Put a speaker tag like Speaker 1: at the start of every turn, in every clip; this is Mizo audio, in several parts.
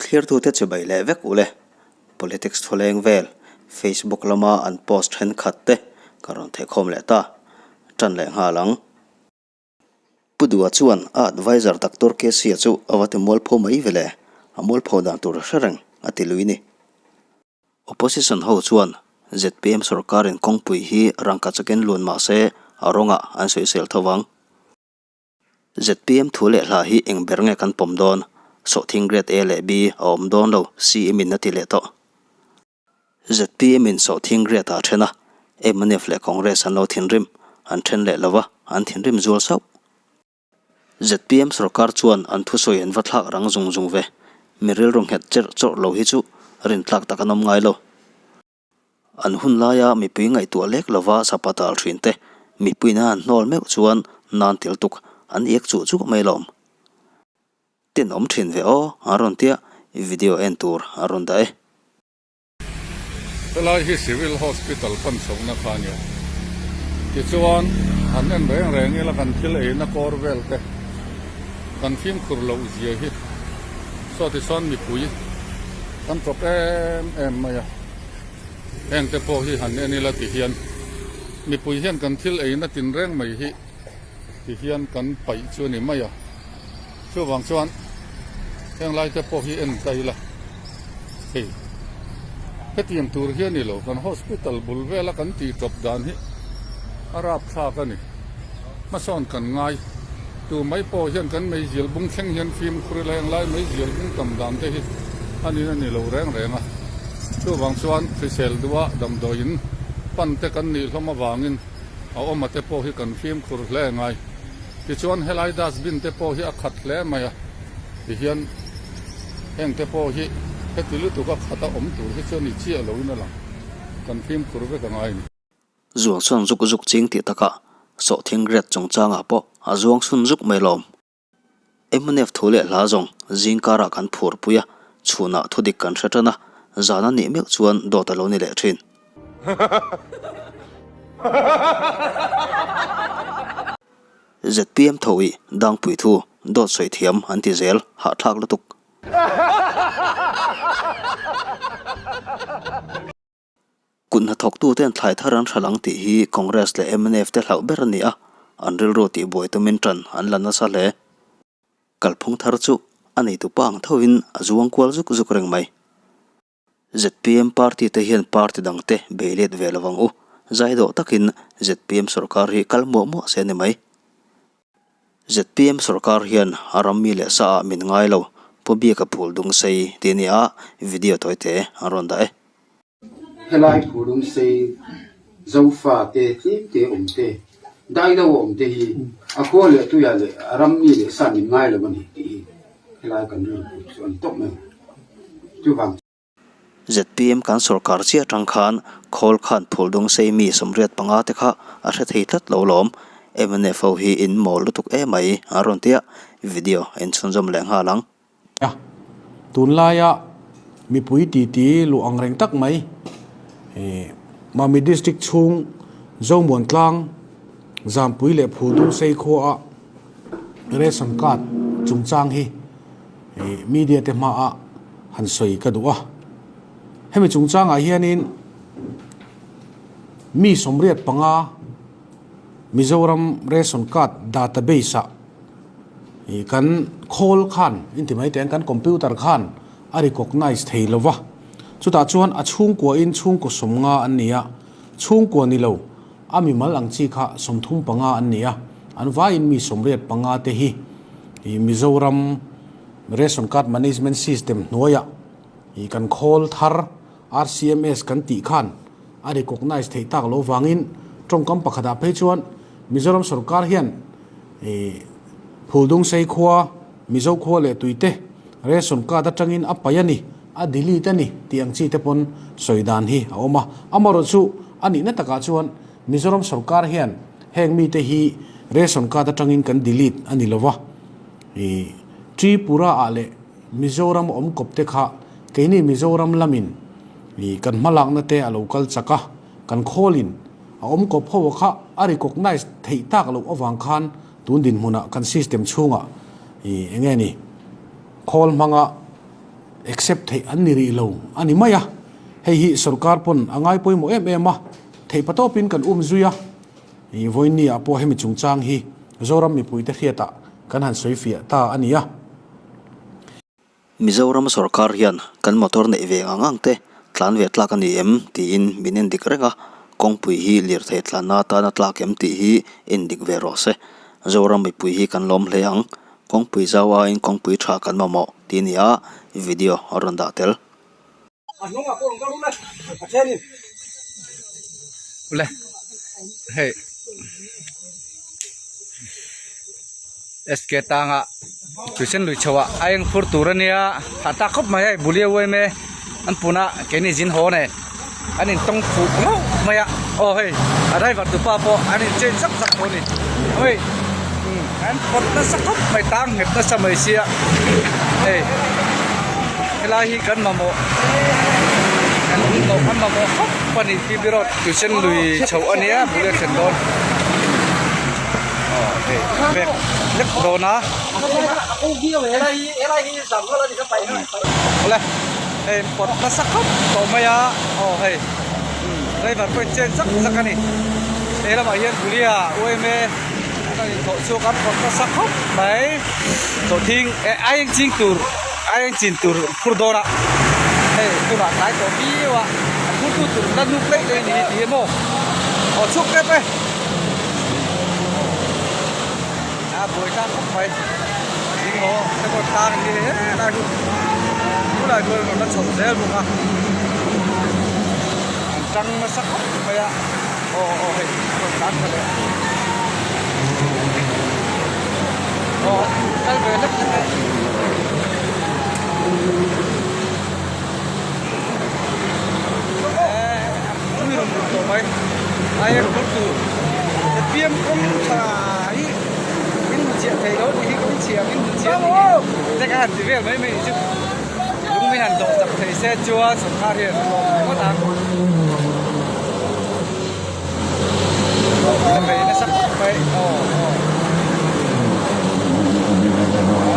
Speaker 1: Thlirtute chibai leh vek ule. Politics thuleng vel Facebook lama an post thenkhat te ka rawn thehkhawm leh ta. Tan leh nghal ang. Pu Dua chuan a adviser Doctor Kesia chu a va ti mualpho mai ve le, a mualpho dan tur a hre reng, a ti lui ni. Opposition ho chuan zpm sorkarin kawngpui hi rangka chakin luan mah se a rawngah an sawisel tho vang. Zpm thu leh hla hi eng ber nge kan pawm dawn? Sawhthing Grade A leh B a awm dawn lo, CM in a ti leh tawh. Zpm in sawhthing grade ah a then a, mnf leh Congress an lo thinrim, an then leh lo va, an thinrim zual sauh. Zpm sorkar chuan an thusawi an va thlak rang zung zung ve. Mi rilru nghet cherh chawrh lo hi chu rintlak tak an awm ngai lo. An hun laia mipui ngaihtuah lek lova sapa tal thin te, mipuiin a han hnawl meuh chuan nan tel tuk an iak chuh chuh mai lawm. Tenawm thin ve aw, an rawn tia video en tur a rawn dah e.
Speaker 2: Helai hi Civil Hospital pan chhohna kha a nia. Tichuan, han en reng reng ila kan thil eina kawr vel te kan fimkhur loh zia hi saw tichuan mipui kan tawp em em mai a. Heng te pawh hi han en ila tihian mipui hian kan thil eina tinreng mai hi ti hian kan paih chu a ni mai a. Chuvang chuan heng lai te pawh hi en ta ila hei hetiang tur hi a ni lo kan hospital bul vela kan tih tawp dan hi a rap thlak a ni hmasawn kan ngai tu mai pawh hian kan meizial bung thleng hian fimkhur ila heng lai meizial bung tam dan te hi a nin a ni lo reng reng a chuvang chuan hrisel duha damdawiin pan te kan nih hlawm avangin a awm a te pawh hi kan fimkhur hle ngai. Tichuan helai dustbin te pawh hi a khat hle mai a, tihian heng te pawh hi heti lutuk a khat a awm tur hi chuan i chiah loin a lang, kan fimkhur vek a ngai a ni.
Speaker 1: Zuang chhun zuk zuk ching tih takah sawhthing grade chungchangah pawh a zuang chhun zuk mai lawm. Mnf thu leh hla zawng zing karah kan phur pui a, chhunah thudik kan hre tan a, zan a nih meuh chuan dawt a lo ni leh thin. Zpm tho i dangpui thu dawt sawi thiam an ti zel hahthlak lutuk. Kut hnathawktuten thlai thar an hral ang tih hi Congress leh mnf te hlauh ber a ni a, an rilru tihbuai tumin tan an la nasa hle. Kalphung thar chu a neitupa ang thovin a zuang kual zuk zuk reng mai. Zpm party te hian party dang te bei let ve lovang u, zai dawh takin zpm sorkar hi kal muah muah se a ni mai. Zpm sorkar hian a ram mi leh sa ah min ngai lo, Pu Biaka phul dung sei tih a ni a, video tawi te an rawn dah e.
Speaker 3: Helai phul dung sei Zofa te tlem te awm te, Dailo a awm te hi a khua leh tuiah leh a ram mi leh sa min ngai lo a ni tih hi helai kan rilru chu a ni tawp mai. Chuvang.
Speaker 1: Zpm kan sorkar chiah atang khan khawl khan phul dung sei mi 85 te kha a hre thei tlat lo lawm. Mnf ho hi in mawl lutuk emai a rawn tia video a inchhunzawm leh nghal ang.
Speaker 4: A, tunlaia mipui titi luh ang reng tak mai Mami District chhung Zomuan tlang Zampui leh Phuldungsei khuaa Ration Card chungchang hi media te hmaah han sawi ka duh a. Hemi chungchangah hianin mi 85 Mizoram Ration Card database-ah Ih kan khawl khan inti mai teh ang kan computer khan a recognize thei lo va, chutah chuan a chhungkua in chhungkaw 50 an ni a, chhungkua ni lo a mimal ang chi kha 35 an ni a, an vaiin mi 85 te hi ih Mizoram Ration Card Management System hnuaiah ih kan khawl thar RCMS kan tih khan a recognize theih tak lo vangin tawngkam pakhatah phei chuan Mizoram sorkar hian Phuldungsei khua, Mizo khua leh tuite ration card atangin a paih a ni, a delete a ni tih ang chi te pawn sawi dan hi a awm a. Amaherawhchu a nihna takah chuan Mizoram sorkar hian heng mite hi ration card atangin kan delete a ni lova, Tripura ah leh Mizoram awm kawp te kha keini Mizoram lamin kan hmalakna te a lo kal chak a, kan khawlin a awm kawp ho kha a recognize theih tak loh avang khan tun dinhmunah kan system chhungah eng nge ni khawl hmanga accept theih an ni rih lo a ni mai a. Hei hi sorkar pawn a ngai pawimawh em em a, theihpatawpin kan um zui a. Vawiinni ah pawh hemi chungchang hi Zoram mipuite hriatah kan han sawi fiah ta a ni a.
Speaker 1: Mizoram sorkar hian kan motor neih ve ang ang te tlan ve tlak a ni em tiin min endik reng a, kawngpui hi lirthei tlanna atana tlak em tih hi endik ve rawh se. Zoram mipui hi kan lawm hle ang, kawngpui zau aiin kawngpui tha kan mamawh tih a ni a, video a rawn dah tel.
Speaker 5: Le hei SK tanga tuisen lui chho ah a eng phur tur ania hah tak khawp mai hei bulia uaim e an puna keini zin haw nen an in tawng fuh ngauh mai a aw hei a driver tu pa pawh an in change zak zak tawh a ni hei an pawt nasa khawp mai tang nghet nasa mai sia hei helai hi kan mamawh kan hnawh kan mamawh khawp a ni P B road tuisen lui chho a nia bul a thlen dawn aw hei bag lek dawn a awle hei pawt nasa khawp tawh mai a aw hei driver pawhin chen zak zak a ni he lamah hian Bulia U M A a inthawh chhuak a pawt nasa khawp mai sawhthing eh a eng ching tur a eng chin tur phur dawn a hei tunah tlai tawh viau a a phur tu tur la nuk daih daih a ni hi ti maw aw chhuak tep e a buai tlang khawp mai ding haw te pawh tlang hi helai hi tunah chuan rawn la chho zel bawk a an tang nasa khawp mai a aw aw hei rawn tlan tha leh aw kal ve hlek hlek e. Tui rawn lut tawh mai aia phur tur ZPM kawng tha hi min hmu chiah thei lo tih hi kawng chhia min hmu chiah tih hi te ka han ti vel mai mai ni chu lung min han dawh chak thei se chuan sawrkar hian a hlawm ngawt ang a bei nasa khawp mai aw aw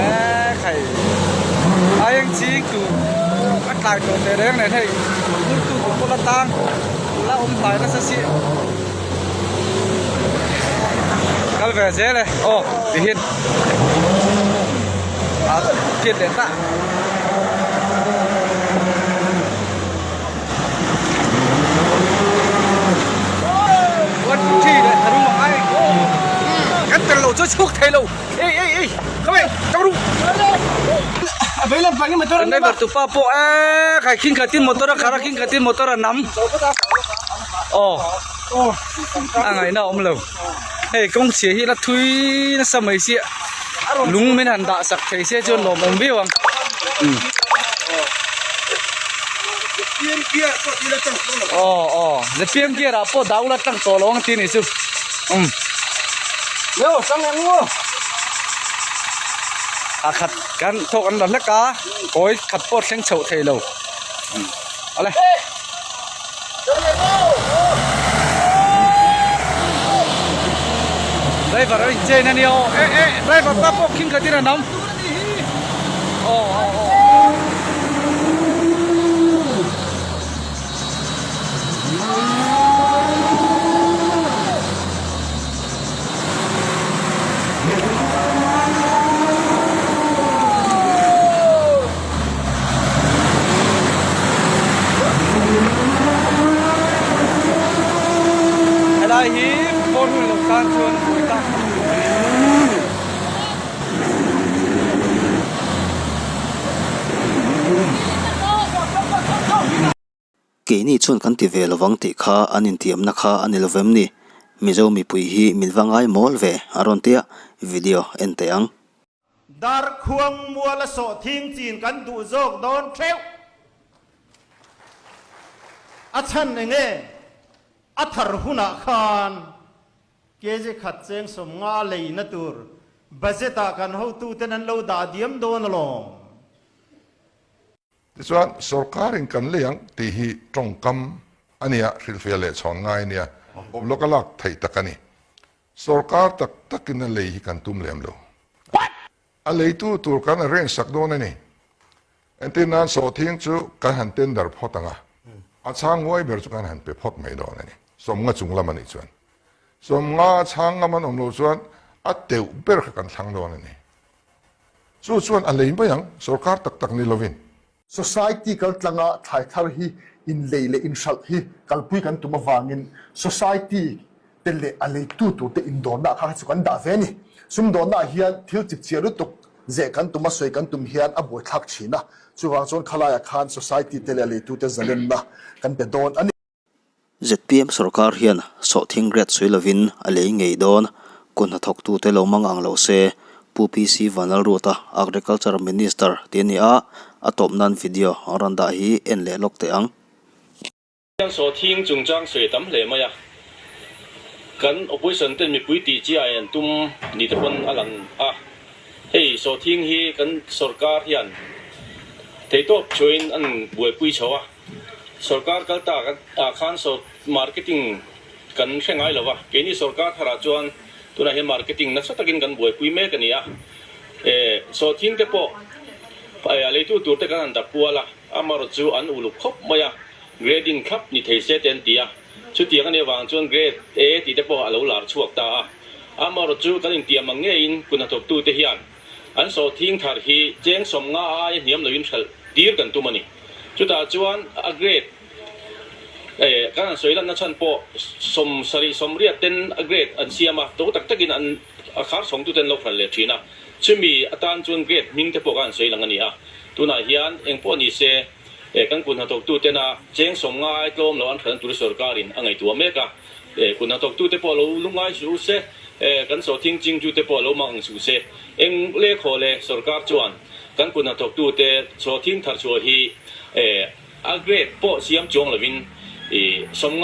Speaker 5: eee khai a eng ching tur a tlai tawh teh reng nen hei phurtu tur pawh la tang la awm hlai nasa si kal ve zel e aw tihian a phiat leh ta. Kan tel lo chu chhuk thei lo ei ei ei ka mai ka ru driver tu pa pawh e khai khing khatin motor a khar a khing khatin motor a nam aw a ngaihna a awm lo hei kawng chhia hi la thui nasa mai sia lung min han dah sak thei se chuan lawm awm viau ang. Aw aw ZPM gear ah pawh dah ula tlang tawh lo ang tih a nih chu umm a khat kan thawk an la hlek a kawi khat pawh thleng chhoh thei lo awle. Driver a in chain a nia aw eh eh driver ta pawh khing khatin a nam aw aw aw. Helai hi four wheel lo tan chuan buai tak a ni.
Speaker 1: Keini chuan kan ti ve lovang tih kha an intiamna kha a ni lovem ni? Mizo mipui hi min va ngai mawl ve a rawn tia video en teh ang.
Speaker 6: Darkhuang muala sawhthing chin kan duh zawk dawn theuh. A chhan enge a thar hunah khan kg khat cheng 50 leina tur budget ah kan hotuten an lo dah diam dawn alawm.
Speaker 7: Tichuan, sorkarin kan lei ang tih hi tawngkam a nia, hrilhfiah leh chhawn ngai a nia, lawk a lak theih tak a ni. Sorkar tak takin a lei hi kan tum lem lo. A leitu tur kan arrange sak dawn a ni. Entir nan sawhthing chu kan han tender phawt ang a, a chhang nguai ber chu kan han pe phawt mai dawn a ni. Sawmnga chung lam a nih chuan. Sawmnga a chhang ngam an awm loh chuan a teuh ber kha kan thlang dawn a ni. Chu chuan a lei mai ang, sorkar tak tak ni lovin.
Speaker 8: Society kaltlanga thlai thar hi inlei leh inhralh hi kalpui kan tum avangin society te leh a leitu turte indawnna kha chu kan dah ve a ni. Sumdawnnaah hian thil chipchiar lutuk zeh kan tum a, sawi kan tum hian a buaithlak thin a, chuvang chuan khalaiah khan society te leh a leitute zalenna kan pe dawn a ni.
Speaker 1: Zpm sorkar hian sawhthing grade sawi lovin a lei ngei dawn. Kut hnathawktute lo mang ang lo se, Pu PC Vanlalruata, Agriculture Minister tih a ni a, a tawp nan video an rawn dah hi en leh lawk teh ang.
Speaker 9: Hian sawhthing chungchang sawi a tam hle mai a, kan opposition ten mipui tih chi ai an tum ni te pawn a lang a, hei sawhthing hi kan sorkar hian theihtawp chhuahin an buaipui chho a. Sorkar kal tak ah khan marketing kan hre ngai lo va, keini sorkar tharah chuan tunah hian marketing nasa takin kan buaipui mek a ni a. Sawhthing te pawh a leitu tur te kan han dap kual a, amarawh chu an uluk khawp mai a, grading thlap ni thei se te an ti a, chutiang a nih avang chuan grade A tih te pawh a lo lar chhuak ta a, amarawh chu kan intiam ang ngeiin kuthnathawktu te hian An sawhthing thar hi cheng 50 aia hniam loin hralh tir kan tum a ni. Chutah chuan a grade eh kan han sawi lanna chhan pawh 70 80 ten a grade an siam a, to tak takin an a khar chhawngtute an lo hralh leh thin a. Chumi atan chuan grade hming te pawh kan han sawi lang a ni a. Tunah hian eng pawh ni se eh kan kut hnathawktuten a cheng 50 ai tlawm lo an hralhna tur sorkarin a ngaihtuah mek a. Kut hnathawktute pawh lo lungngai suh se, kan sawhthing chingtute pawh lo mang ang suh se. Eng lehkhaw leh sorkar chuan kan kut hnathawktute sawhthing thar chhuah hi a grade pawh siam chuang lovin 50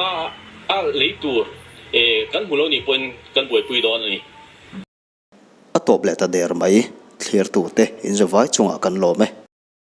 Speaker 9: a lei tur kan hmu lo nih pawhin kan buaipui dawn a ni.
Speaker 1: A tawp leh ta der mai, thlirtute inzawvai chungah kan lawm e.